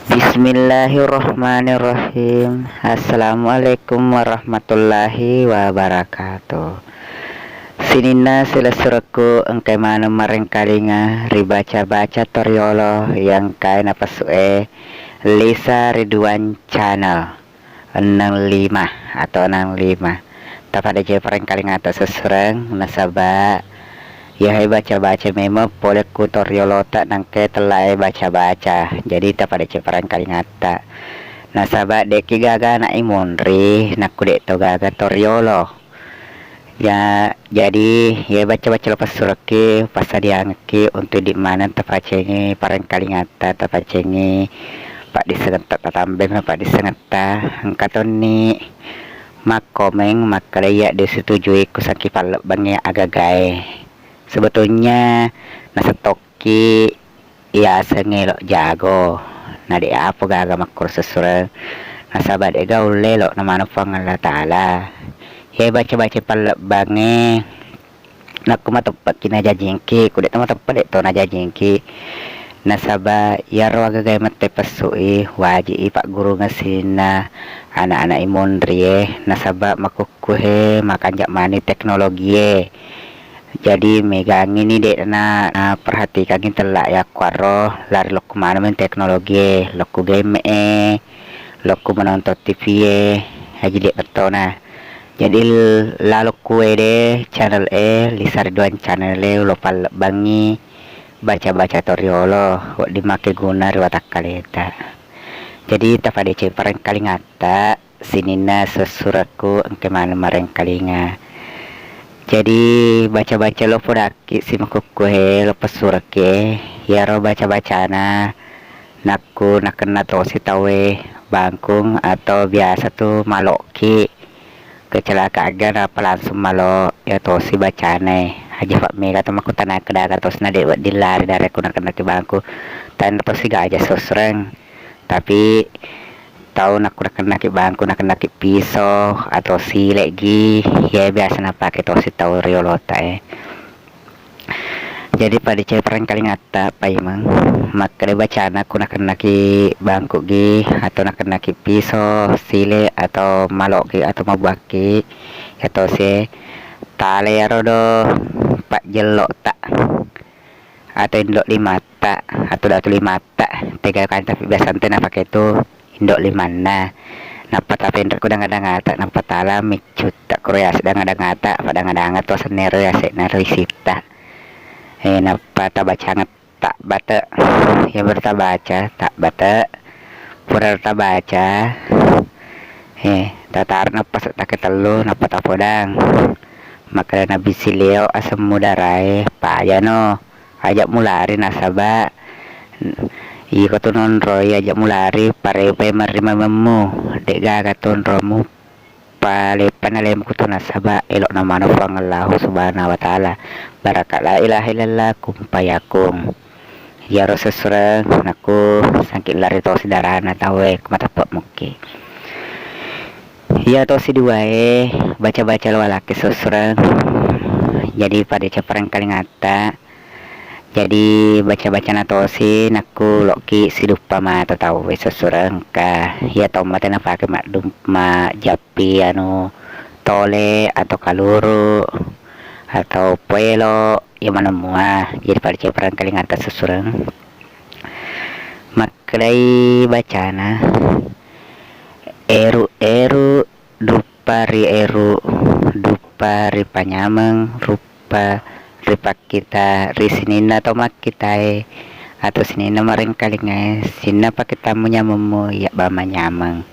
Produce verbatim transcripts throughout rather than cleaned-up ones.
Bismillahirrahmanirrahim. Assalamualaikum warahmatullahi wabarakatuh. Sininna silessurekku engkai maneng marengkalinga ri baca-baca toriolo yang engkai napessu'e Lisa Ridwan Channel enneng lima atau enam lima. Tapadeceng parengkalingata sessureng nasaba iyahe baca-baca memeng pole ku toriolota nangke tellae baca-baca. Jadi tapadeceng parengkalingata. Nasaba de'ki gaga anak i munri nakku de' to gaga toriolo. Ya, jadi, iye baca-baca lo pessurekki, passadiangekki untu idi maneng tapacengi parengkalingatta, tapacengi paddissengetta, tatambai paddissengetta, engka tonni makkomeng makkeda iya de' usitujui kusangki pallebbangnge agagae. Sebetulnya nasetto ki yasengnge lo jago, na de' apa gaga makkuro sessureng, nasaba de'ga ulle lo namano Puang Allah Taala. Iye baca-baca pallebbangnge, nakku mateppekki najajingki, ku de' to mateppe de' to najajingki. Nasaba iyaro agagae mette pessu'i, waji'i paggurungeng sininna anak-anak i munrie, nasaba makukkuhe makanja' mani teknologie. Jadi, megangini de' na, naperhatikangi tella yakkuaro lari lokku maneng teknologie, lokku game e, lokku menonton T V e, aji de' pettona. Jadi, lalokku ede channel e, Lisa Ridwan Channel e, lo pallebbangngi baca-baca toriolo, wedding makkeguna ri watakkaleta. Jadi, tapadeceng parengkalingatta sininna sessurekku engka maneng marengkalinga. Jadi, baca-baca lo podakki simakukkuhe lo pessurekki, iyaro baca-bacana nakku nakenna tosi tauwe bangkung atau biasa tu malo'ki kecelakaan ga nappa langsung malo, iya tosi bacanae. Aja fa mega to makkutana ke daga tosina de' wedding lari dari ku nakennaki bangkung. Tanna tosi gaja sessureng. Tapi tau nakku nakennaki bangkung, nakennaki piso atau sile'gi, iye biasa napake tosi tau riolota e. Jadi padeceng parengkalingatta paimeng, makkeda bacana ku nakennaki bangkukgi atau nakennaki piso, sile atau malo'ki atau mabuakki, iya tosi e, tale iyaro do pajjello'ta atau indo' limatta atau datu limatta, tega kan, tapi biasante napake tu indo' limanna. Nappa tapenre' ku danga-dangata, nappa tala miccutta kuro yase' danga-dangata, apa danga-danga to sennero yase'na ro isitta. Eh, nappa tabacangeng tabbate'. Iya baru tabaca tabbate'. Pura tabaca, eh, tataro nappa settake tellu, nappa tapodang. Makkeda Nabi Sileo, asemmu darae pajano. Aja' mulari nasaba' iko tu nonroi, aja' mulari, parepai marrimamemmu, de' gaga tu onromu paleppa nalemu kutu nasaba' elo'na maneng Puang Allahu Subhanahu wa Ta'ala. Baraka la ilaha illallah, kun fayakun. Iyaro sessureng nakku sangki' lari tosi darana tauwe ku mateppe' mukki. Iya tosi duae baca-baca lo walakki sessureng. Jadi padeceng parengkalingatta. Jadi baca-bacana tosi nakku lo'ki siduppa mata tauwe sessureng engka. Iya tomma te napake maddum-, majjappi anu tole atau kaluru atau poelo, iya maneng mua. Jadi padeceng parengkalingatta sessureng. Makkedai bacana, eru-eru, duppa ri eru, duppa ri panyameng, ruppa ri pakkita, ri sininna to makkitae atau sininna marengkalingae, sininna pakkitammu nyamemmu, iyabba manyameng.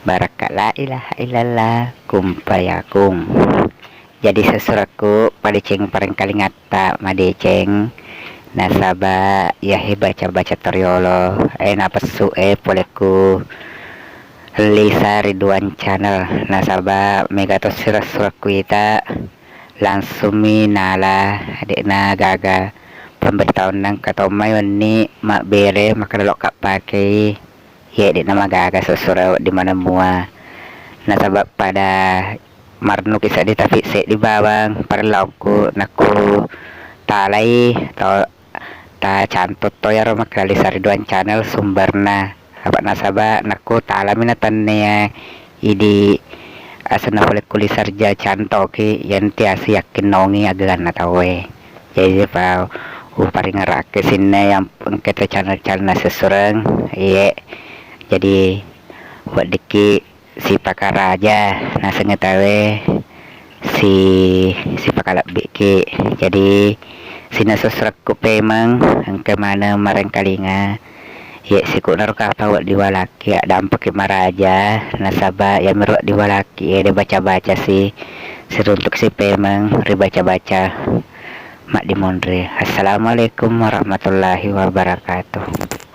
Barakka la ilaha illallah, kun fayakun. Jadi sessurekku, padeceng parengkalingatta madeceng, nasaba' iyahe baca-baca toriolo, eh, napessu e pole ku Lisa Ridwan Channel, nasaba' mega to sessurekku ita langsung mi nala, de'na gaga pemberitahuanna, engka tommai wenni mabbere makkeda lokka pakei. Iye, de'na magaga sessureng wedding maneng mua. Nasaba' pada marennuki seddi, tapi seddi bawang parellaukku nakku talai to Ta canto to iyaro makkelali sariduang channel sumberna. Apa nasaba nakku talami natannia idi asenna pole kuli sarja cantoki, yanti asi yakkinnongi aganna tauwe. Jadi pa uparingerakke sinne yang engka to channel-channel sessureng, iye. Jadi weddikki sipakaraja naseng tauwe si sipakalebbi'ki. Jadi sininna sessurekku pemeng engka maneng marengkalinga. Ye siku'naro kapang wedding walakki addampekki maraja nasaba yamiro wedding walakki ede baca-baca si siruntuk si pemeng ribaca-baca maddimonri. Assalamualaikum warahmatullahi wabarakatuh.